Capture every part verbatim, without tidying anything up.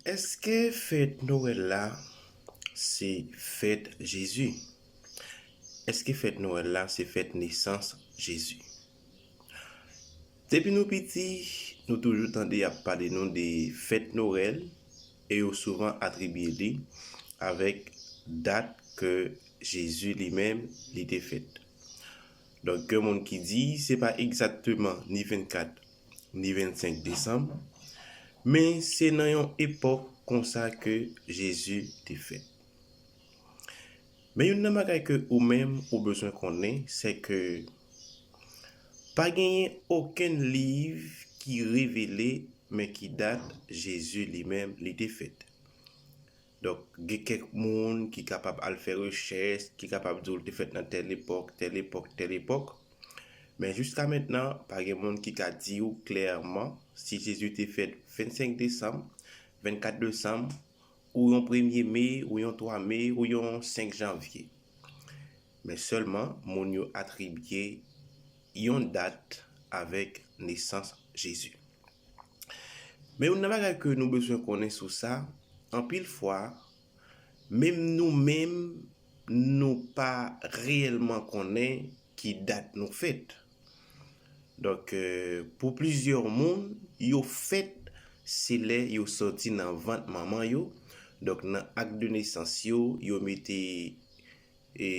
Èske fèt Nwèl la se fèt Jezi? Èske fèt Nwèl la se fèt nesans Jezi? Depi nou piti, nou toujou tande y ap pale nou de fèt Nwèl e yo souvan atribye li avèk dat ke Jezi li menm li te fèt. Donk, gen moun ki di se pa egzakteman ni vennkat ni vennsenk desanm, men se nan yon epòk konsa ke Jezi te fèt. Men youn nan bagay ke ou menm ou bezwen konnen, se ke pa genyen okenn liv ki revele men ki dat Jezi li menm li te fèt. Donk, gen kèk moun ki kapab al fè rechèch, ki kapab di w l te fèt nan tèl epòk, tèl epòk, tèl epòk. Men jiska mentnan, pa gen moun ki ka di w klèman si Jezi te fèt vennsenk desanm, vennkat desanm, ou yon premye me, ou yon twa me, ou yon senk janvye. Men sèlman, moun yo atribye yon dat avèk nesans Jezi. Men youn nan bagay ke nou bezwen konnen sou sa, anpil fwa, menm nou menm, nou pa reyèlman konnen ki dat nou fèt. Donk, euh, pou plizyè moun, yo fèt se lè yo sòti nan vant manman yo. Donk, nan ak de nesans yo, yo mete, e,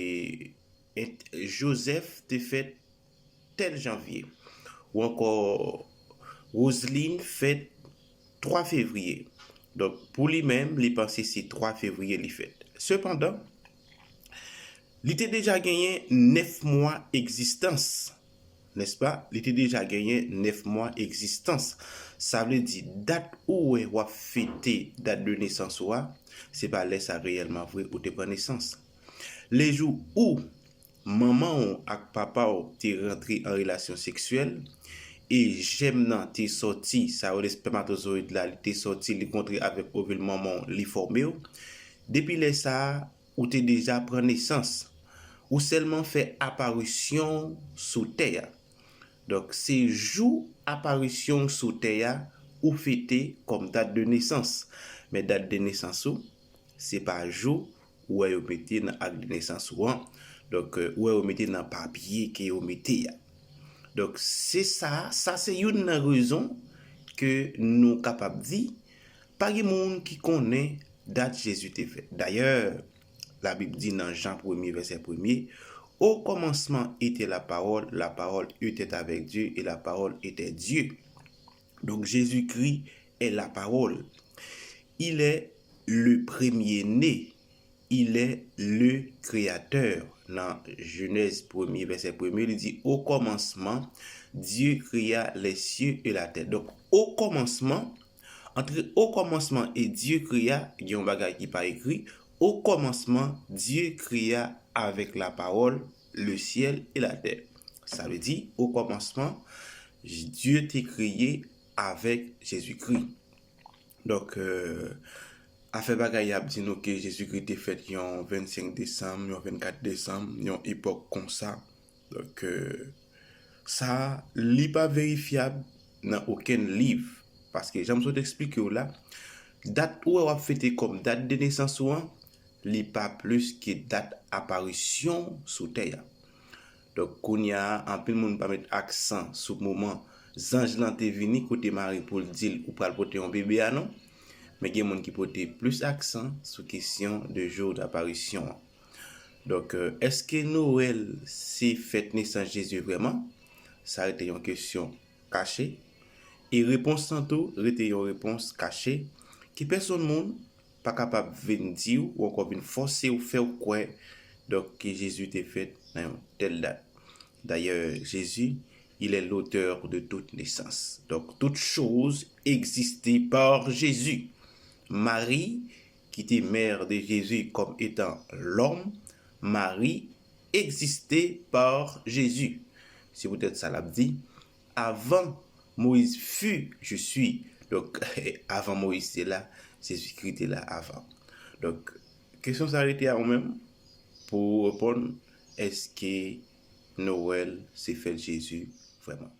ent-, Jozèf te fèt tèl janvye. Ou ankò, Roseline fèt twa fevriye. Donk, pou li menm, li panse se twa fevriye li fèt. Sepandan, li te deja genyen nèf mwa egzistans, nèspa? Li te deja genyen nèf mwa egzistans. Sa vle di, dat ou wè w ap fete dat de nesans ou a, se pa lè sa reyèlman vre ou te pran nesans. Lejou ou, manman w ak papa w te rantre an relasyon seksyèl, e jèm nan te sòti, sa yo rele spèmatozoyid la, li te sòti, li kontre avèk ovil manman w, li fòme w. Depi lè sa a, ou te deja pran nesans. Ou sèlman fè aparisyon w sou tè a. Donk, se jou aparisyon w sou tè a ou fete kòm dat de nesans. Men dat de nesans ou, se pa jou ou wè yo mete nan ak de nesans ou an. Donk, euh, ou wè yo mete nan papye ke yo mete a. Donk, se sa, sa se youn nan rezon ke nou kapab di, pa gen moun ki konnen dat Jezi te fèt. Dayè, Labib di nan Jan premye, vèsè premye, Au commencement était la parole, la parole était avec Dieu et la parole était Dieu. Donc Jésus-Christ est la parole. Il est le premier-né. Il est le créateur. Nan Jenèz premye, vèsè premye, li di, Au commencement, Dieu créa les cieux et la terre. Donk, o kòmansman, antre o kòmansman e Dieu créa, gen yon bagay ki pa ekri. Au commencement, Dieu créa avec la parole le ciel et la terre. Sa vle di, o kòmansman, Dye te kreye avèk Jezikri. Donk, euh, afè bagay y ap di nou ke Jezikri te fèt yon vennsenk desanm, yon vennkat desanm, yon epòk konsa. Donk, euh, sa, li pa verifyab nan okenn liv. Paske, jan m sot eksplike w la, dat ou wè w ap fete kòm dat de nesans ou an, li pa plis ke dat aparisyon w sou tè a. Donk, kounye a, anpil moun pa met aksan sou moman zanj lan te vini kote Mari pou l di l ou pral pote yon bebe a non. Men gen moun ki pote plis aksan sou kesyon de jou d'apparition an. Donk, euh, èske Nwèl se fèt nesans Jezi vrèman? Sa rete yon kesyon kache. E repons lan tou rete yon repons kache ki pèsonn moun pa kapab vin di w ou ankò vin fòse w fè w kwè, donk, ke Jezi te fèt nan yon tèl dat. Dayè, Jezi, il est l'auteur de toute naissance. Donc, toute chose existait par Jésus. Marie, qui était mère de Jésus comme étant l'homme, Marie existait par Jésus. Se poutèt sa l ap di, Avant Moïse fut, je suis. Donk, avan Moyiz te la, Jezikri te la avan. Donk, kesyon sa rete a ou menm pou w reponn, èske Nwèl se fèt Jezi vrèman?